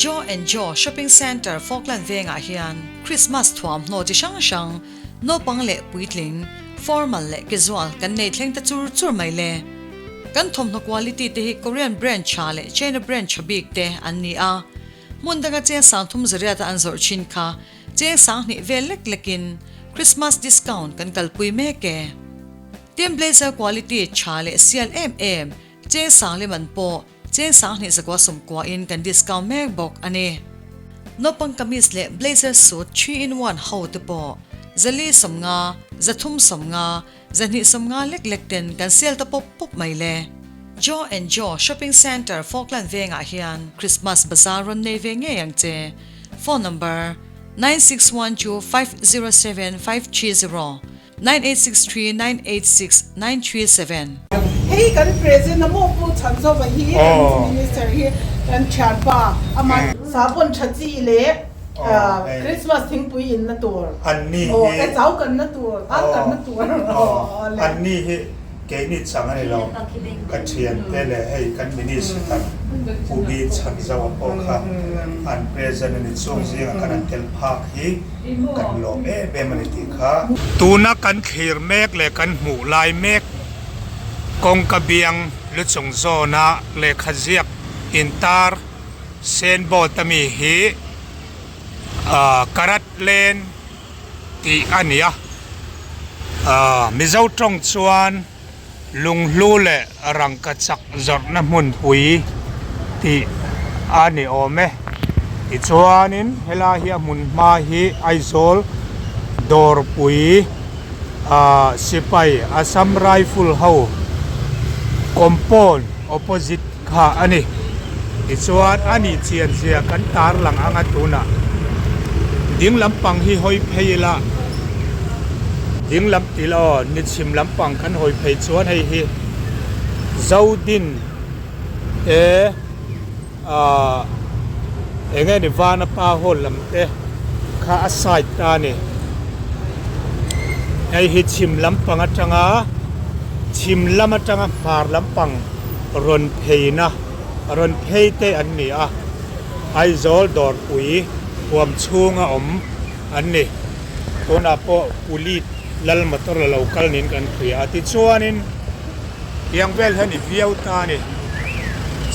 Joe and Joe Shopping Centre Falkland vengah hian Krismas thuamhnaw chi hrang hrang, naupang leh puitling, formal leh casual kan nei thleng ta chur chur mai le. Kan thawmhnaw quality te hi Korean brand tha leh China brand tha bik te an ni a. Hmun danga cheng sangthum zariata an zawrh thin kha cheng sanghnih vel lek lekin Krismas discount kan kalpui mek e. Tin blazer quality tha leh sial em em cheng sang lem an pawh cheng sanghnih zakua sawmkua in kan discount mek bawk a ni. Naupang kamis leh blazer suit 3 in 1 ho te pawh zali 50, 350, 250 lek lek ten kan sel ta pawp pawp mai le. Joe and Joe Shopping Centre Falkland vengah hian Christmas bazaar rawn nei ve ngei ang che. Phone number, 961250 7530, 986398 6937. Hei kan President a maw Pu Chhanzova hi kan Minister hi kan thianpa amah sahbawn tha chi leh Christmas thingpui inna tur aw e chau kanna tur ar kanna tur aw le. Anni hi Keini chang a ni lo, ka thiante leh hei kan Minister Pu Bi Chhanzauha pawh kha an present a ni, chung zingah kan an tel phak hi kan lawm em em a ni tih kha. Tuna kan thlir mek leh kan hmuh lai mek kawngka biang lu chung zawna lehkha ziak intar sen board a mi hi Karat Lane tih a ni a, Mizo tawng chuan lunghlu leh rangkachak zawrhna hmunpui tih a ni awm e. Tichuanin helai hi a hmun hma hi Aizawl dawrpui sipai Assam Rifle ho compound opposite kha a ni. Tichuan a nih chian zia kan tarlang anga tunah ding lampang hi hawi phei ila ding lam tih ila aw ni chhim lampang kan hawi phei chuan hei hi Zodin te ahh eng nge ni Vanapa hall lam te kha a side ta a ni. Hei hi chhim lampang atanga chhim lam atanga hmar lampang. Rawn pheina rawn phei te an ni a, Aizawl dawrpui huam chhunga awm an ni. Tunah pawh Pulit lal motor la lo kal niin kan hria a, tichuanin tiang vel hian i viau ta a ni.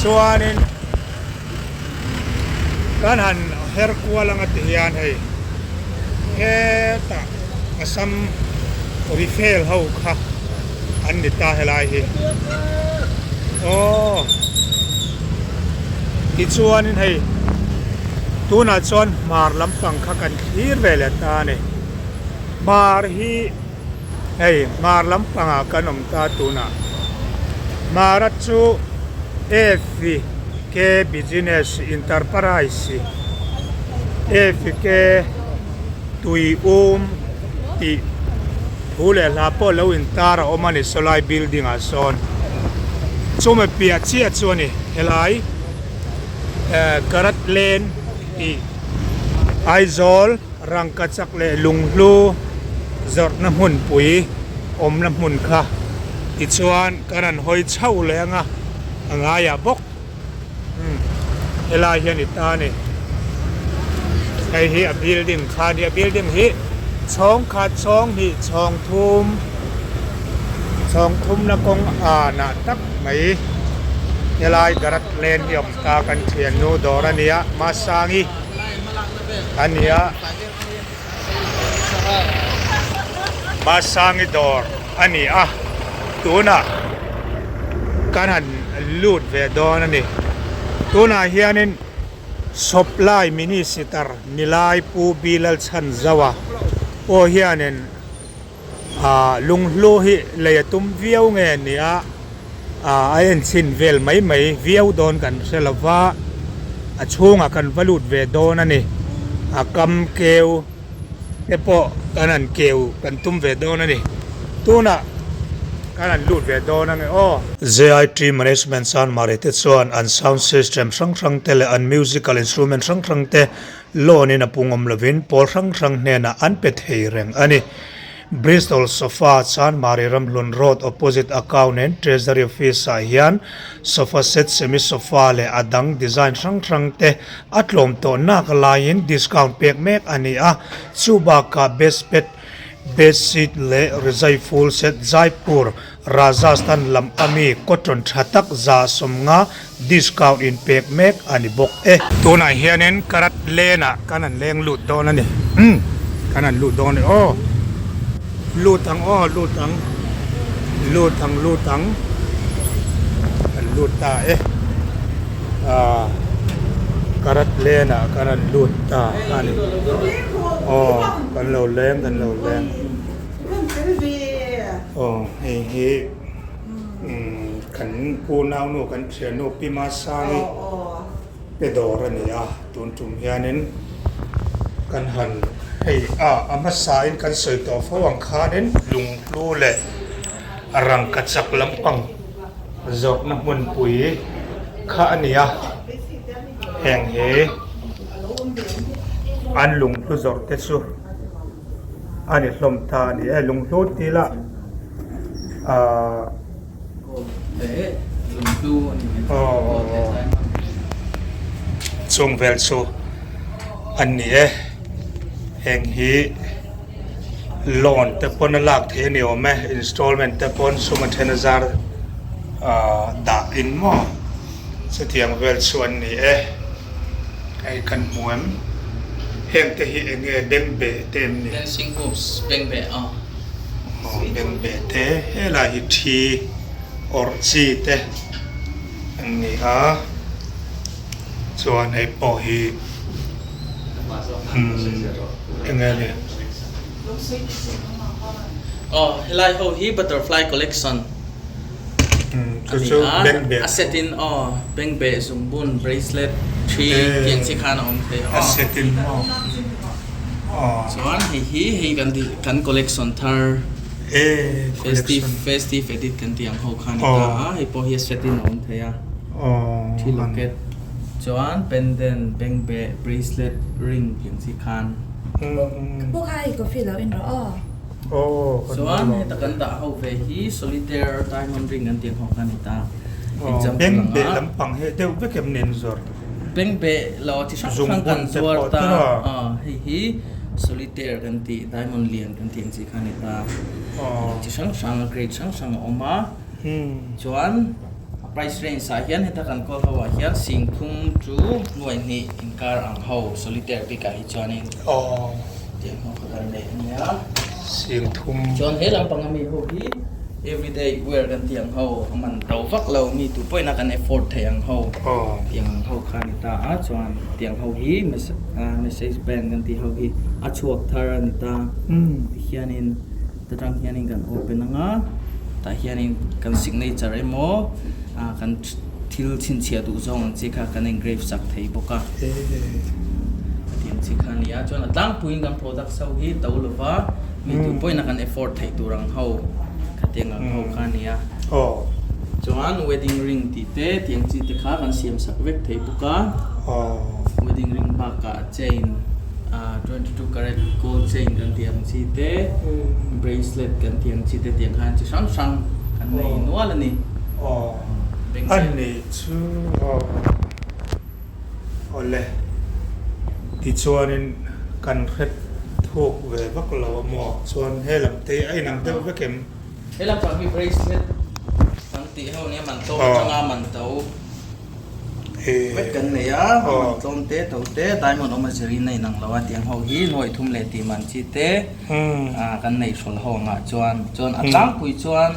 Chuanin kan han her kual anga ti hian hei hetah Assam Rifle ho kha an ni ta helai hi aw tichuanin hei tunah chuan hmar lampang kha kan thlir ve leh ta a ni hmar hi Hei hmar lampangah kan awm ta tunah Hmara chu FK Business Enterprise FK Tui Um tih thu leh hla pawh lo intar a awm a ni sawlai building ah sawn chumi piah chiah chu a ni helai Karat Lane tih Aizawl. Rangkachak leh lunghlu zawrhna hmunpui awmna hmun kha tichuan kan han hawi chho leh anga a ngaiah bawk umm helai hian i ta a ni hei hi a building kha a ni a building hi chhawng khat chhawng hnih chhawng thum chhawng thumna kawng anah tak mai helai garat lane hi a awm ta kan thiannu dawr a nia Masangi. A nia Masangi dawr a ni a tunah kan han lut ve dawn a ni tunah hianin supply minister nilai Pu Bilalchhanzaua pawh hianin Aaa lunghlu hi lei a tum viau nge a ni a, aaa a en chhin vel mai mai viau dawn kan hre lo va, a chhungah kan va lut ve dawn a ni, a kam keu te pawh kan han keu kan tum ve dawn a ni, tunah kan han lut ve dawn ange aw. JIT Management Sanmari te chuan an sound system hrang hrang te leh an musical instrument hrang hrang te loan in a pung awm lovin pawl hrang hrang hnenah an pe thei reng a ni. Bristol Sofa Chanmari Ramhlun Road opposite Account and Treasury Office ah hian sofa set, semi sofa leh a dang design hrang hrang te a tlawm tawh nak laiin discount pek mek a ni a, chu bakah best pet Bedsheet leh rizai full set Jaipur, Rajasthan lam ami cotton tha tak 150 discount in pek mek a ni bawk e. Tunah hianin Karat Lane ah kan han leng lut dawn a ni. Umm kan han lut dawn a ni aw. Lut ang aw lut ang. Lut ang lut ang. Kan lut ta e. Aaa Karat Lane ah kan han lut ta a ni. Aw. Kan lo leng kan lo leng aw hei hi umm kan pu naunu kan thiannu pi Masangi te dawr a ni a tun tum hianin kan han hei a a hmasa in kan sawi tawh fo ang khanin lunghlu leh rangkachak lampang zawrhna hmunpui kha a ni a heng hi. An lunghlu zawrh te chu a ni hlawm ta a ni e lunghlu tih lah ahh chung vel chu an ni e heng hi loan te pawn a lak theih a ni awm e installment te pawn sum a then a zar ahh dah in maw. Chutiang vel chu an ni e. Hei kan hmu em? Heng te hi eng nge bengbeh te em ni? Dancing hoops bengbeh aw. Aw bengbeh te helai hi thi awrh chi te an ni a. Chuan hei pawh hi umm eng nge ni? Aw helai ho hi butterfly collection. Chu chu bengbeh a set in aw bengbeh zungbun bracelet thi tiang chi khan a awm thei a set in maw aw chuan hei hi hei kan tih kan collection thar e festive festive edit kan tih ang ho khan a ni ta a hei pawh hi a set in a awm thei a aw thi locket chuan pendant bengbeh bracelet ring tiang chi khan Ka kha hei coffee lo in rawh aw. Chuan heta kan dah ho ve hi solitaire diamond ring an tih ang ho kha a ni ta. Example Beng beh lampang hi deuh vek em nen zawr? Beng beh lo chi hrang hrang kan zuar ta. Hei hi solitaire kan tih diamond lian kan tih ang chi kha a ni ta. Chi hrang hrang grade hrang hrang a awm a. Chuan a price range ah hian heta kan kawl ho ah hian 10,000 chu 2,000 inkar ang ho solitaire bikah hi chuanin. Tiang ho kha kan nei a nia. 30,000. Chuan he lampang ami ho hi everyday wear kan tih ang ho a man to vak lo mi tu pawhin a kan afford theih ang ho tiang ang ho kha a ni ta a chuan tiang ho hi message band kan tih ho hi a chhuak thar a ni ta tihianin ta tang hianin kan open ang a tah hianin kan signature emaw kan Thil chhinchhiah duh zawng ang chi kha kan engrave chak thei bawk a. Hetiang chi kha a ni a, chuan a tlangpuiin kan products ho hi to lova mi tu pawhin a kan afford theih tur ang ho khatiang ang ho kha a ni a. Chuan wedding ring tih te tiang chi te kha kan siam sak vek thei bawk a. Wedding ring bakah chain 22 karat gold chain kan tih ang chi te, bracelet kan tih ang chi te tiang khan chi hrang hrang kan nei nual a ni. A nih chu aw. Awle. Tichuanin kan hre thuk ve vak lo a maw? Chuan he lam te a inang deuh vek em? He lam pang hi bracelet kan tih ho nia man tlawm atanga man to vek kan nei a, man tlawm te to te diamond awm a zirin a inang lo a tiang ho hi nuaih thum leh tih man chi te kan nei hrawl ho angah chuan chuan a tlangpui chuan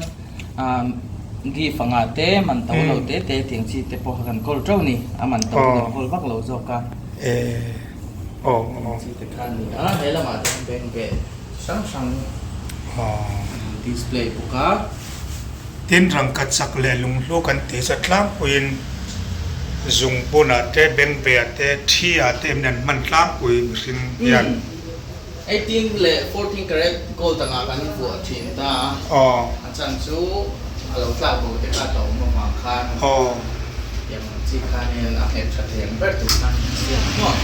Gift anga te man to lo te te tiang chi te pawh kha kan kawl teuh ni a man to kan kawl vak lo zawk a tiang chi te kha a ni a he lamah te hian bank beh hrang hrang display bawk a. Tin rangkachak leh lunghlu kan tih chu a tlangpuiin zungbunah te bank behah te thi ah te em ni an hman tlangpui mihring hian. 18 leh 14 karat gold angah kan vuah thin ta a, a chan chu a lo tlak bo te kha a tlawm avang khan tiang ang chi khanin a nghet tha thei ang ber tur khan an siam hnuang.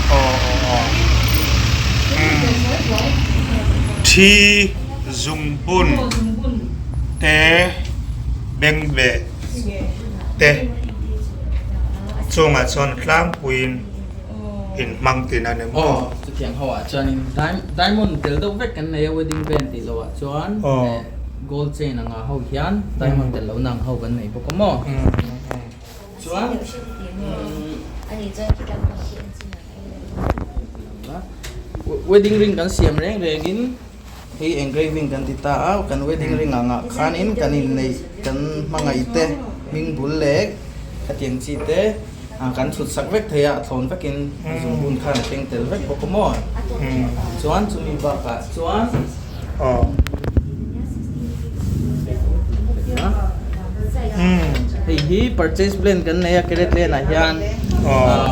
Thi Zungbun te bengbeh te chungah chuan tlangpuiin inhmang tin a ni maw? Aw chutiang ho ah chuanin diamond tel deuh vek kan nei a wedding band tih loh ah chuan leh gold chain anga ho hian diamond tel lohna ang ho kan nei bawk a maw? Chuan wedding ring kan siam reng rengin hei engraving kan ti ta a kan wedding ring angah khanin kan inneih kan hmangaih te hming bul leh khatiang chi te kan chhut sak vek thei a a thlawn vekin zungbun khan a keng tel vek bawk a maw chuan chumi bakah chuan. Hei hi purchase plan kan nei a carat lane ah hian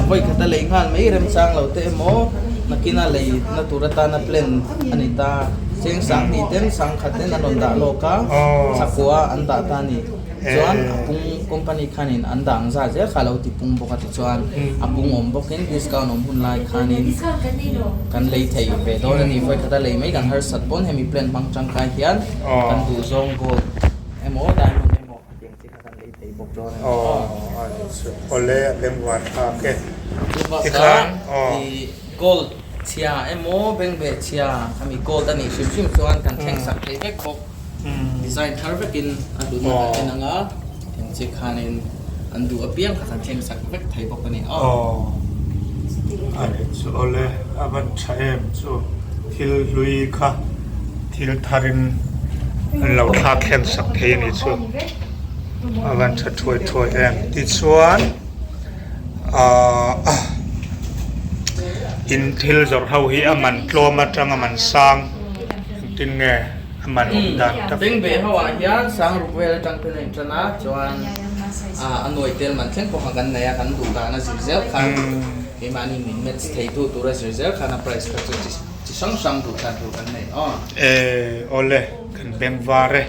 vawi khat a lei nghal mai remchang lo te emaw nakin a lei na tur atana plan a ni ta cheng sanghnih ten sangkhat ten an rawn dah lawk a chakua an dah ta a ni. Chuan a pung company khanin an dah ang zat zel kha a lo ti pung bawk a tichuan a pung awm bawkin discount awm hun lai khanin kan lei thei ve dawn a ni. Vawi khata lei mai kan harsat pawn hemi plan hmang tangkai hian kan duh zawng gold emaw diamond emaw khatiang chi kha kan lei thei bawk dawn a ni. Awle a bengvar thlak e. Chubakah i gold chhia emaw bengbeh chhia khami gold a nih hrim hrim chuan kan thleng sak thei vek bawk. Design thar vekin a hlutna kan en ang a, eng chiah khanin an duh apiang kha kan thleng sak vek thei bawk a ni. Aw, a ni chu awle a van tha em chu thil hlui kha thil tharin an lo thlak thleng sak thei a ni chu a van tha thuai thuai em tichuan ahh in thil zawrh ho hi a man tlawm atang a man sang engtin nge. A man awm dan tak. Bengbeh ho ah hian Sangruk vel atang ten a intan a, chuan a nuai tel man thleng pawh kha kan nei a, kan duh dan a zir zel khan keimahni min match thei tu tur a zir zel khan a price kha chu chi hrang hrang duh dan tur kan nei aw. E awle kan beng var e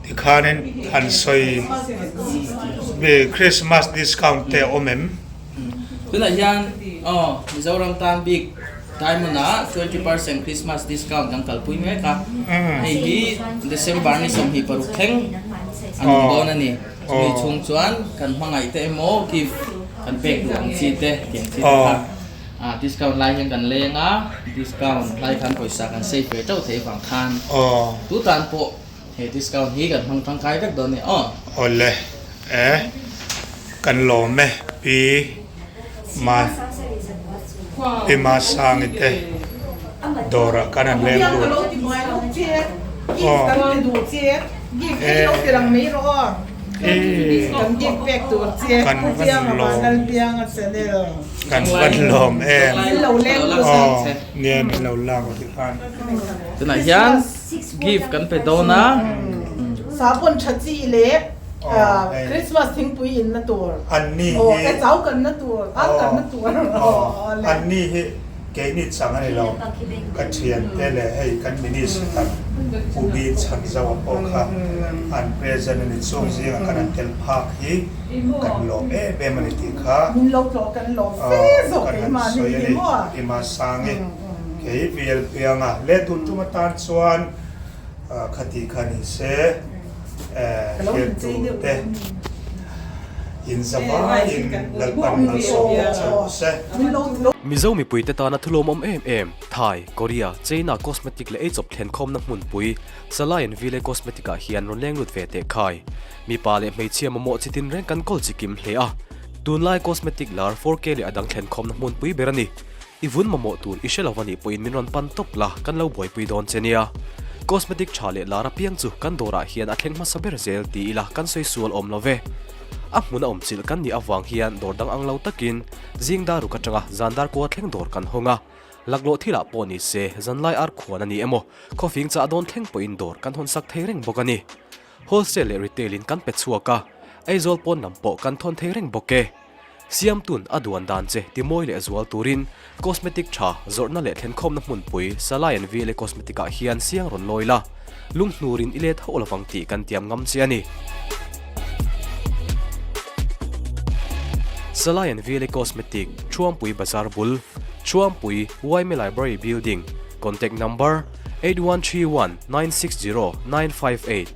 tikhanin han sawi Christmas discount te a awm em? Tunah hian aw Mizoram tan bik Diamond ah 20% Christmas discount kan kalpui mek a, hei hi December ni 26 thleng a nung dawn a ni. Chumi chhung chuan kan hmangaih te emaw gift kan pek duh ang chi te tiang chi te kha discount lai hian kan leng a, discount lai khan pawisa kan save ve teuh thei vang khan tu tan pawh he discount hi kan hmang tangkai vek dawn a ni aw. Awle e kan lawm e pi Ma Pi Masangi te dawrah kan han leng lut. Kan van lawm kan van lawm em aw nia min lo lak ti khan. Tunah hian gift kan pe dawn a. Sahbawn tha chi leh Christmas thingpui in na tur. An ni hi. Aw chau kan na tur, ang kan na tur. An ni hi keini chang a ni lo. Ka thiante leh hei kan minister Pu Bi Chhanzauha pawh kha an present a ni. Chung zingah kan han tel phak hi kan lawm em em a ni tih kha. Min lo tlawh kan lawm fe zawk keimah ni hi maw. Kan han sawi a ni. Ima Sangi kei Bial Pianga leh tun tum atan chuan Khati kha ni se hriattu te in zavaiin Lalpan malsawm vek che rawh se. Mizo mipuite tana thulawmawm em em, Thai, Korea, China cosmetic leh eichawp thlenkhawmna hmunpui, Salai and Ville Cosmetic ah hian rawn leng lut ve teh khai. Mipa leh hmeichhia mamawh chi tin reng kan kawl chi kim hle a. Tunlai cosmetic lar 4K leh a dang thlenkhawmna hmunpui ber a ni. I vun mamawh tur i hre lo a nih pawhin min rawn pan tawp la, kan lo buaipui dawn che nia. Cosmetic tha leh lar apiang chu kan dawrah hian a thleng hmasa ber zel ti ila kan sawi sual awm lo ve. A hmun a awm chilh kan nih avang hian dawr dang ang lo takin zing dar ruk atanga zan dar kua thleng dawr kan hawng a. Laklawh thilah pawh ni se zanlai ar khuan a ni emaw khawfing chah dawn thleng pawhin dawr kan hawn sak thei reng bawk a ni. Wholesale leh retail in kan pe chhuak a, Aizawl pawn lam pawh kan thawn thei reng bawk e. Siamtun a duan dan che timawi leh zual turin cosmetic tha zawrhna leh thlenkhawmna hmunpui Salai and VLA Cosmetic ah hian siang rawn lawi la, lunghnurin i let hauh lovang tih kan tiam ngam che a ni. Salai and VLA Cosmetic, Thuampui Bazar bul, Thuampui, Yma Library Building, Contact Number. 8131 960 958,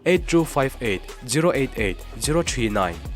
8258 088 039.